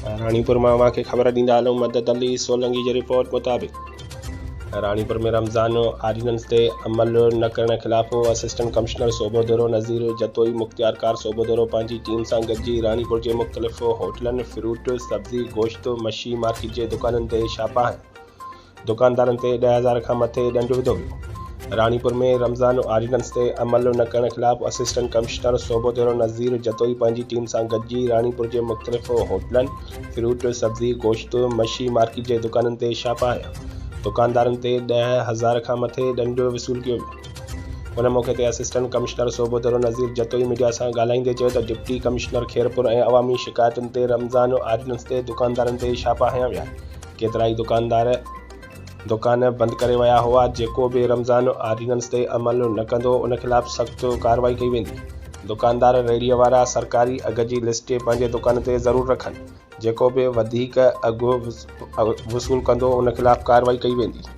راڻيپور مان اوهان کي خبر ڏيندا هلون مدد علي سولنگي جي رپورٽ مطابق راڻيپور ۾ رمضان آرڊيننس تي عمل نه ڪرڻ خلاف اسسٽنٽ ڪمشنر صوبوديرو نذير جتوئي مختيارڪار صوبوديرو پنهنجي ٽيم سان گڏجي راڻيپور جي مختلف هوٽلن فروٽ سبزي گوشت مڇي مارڪيٽ جي دڪانن تي ڇاپا هنيا. دڪاندارن تي 10,000 کان مٿي ڏنڊ وڌو ويو. راڻيپور ۾ رمضان آرڊيننس تي عمل نه ڪرڻ خلاف اسسٽنٽ ڪمشنر صوبوديرو نذير جتوئي پنهنجي ٽيم سان گڏجي راڻيپور جي مختلف هوٽلن، فروٽ، سبزي، گوشت، مڇي مارڪيٽ جي دڪانن تي ڇاپا هنيا. دڪاندارن تي 10,000 کان مٿي ڏنڊ وصول ڪيو ويو. ان موقعي تي assistant commissioner Sobhodero Nazir Jatoi media سان ڳالهائيندي چيو ته ڊپٽي ڪمشنر خيرپور ۽ عوامي شڪايتن تي رمضان آرڊيننس تي دڪاندارن تي ڇاپا هنيا ويا. ڪيترائي دڪاندار دڪان بند ڪري ويا هئا، جيڪو به رمضان آرڊيننس تي عمل نه ڪندو ان خلاف سخت ڪارروائي ڪئي ويندي، دڪاندار ريڙهي وارا سرڪاري اگهه جي لسٽ پنهنجي دڪان تي ضرور رکن، جيڪو به وڌيڪ اگهه وصول ڪندو ان خلاف ڪارروائي ڪئي ويندي.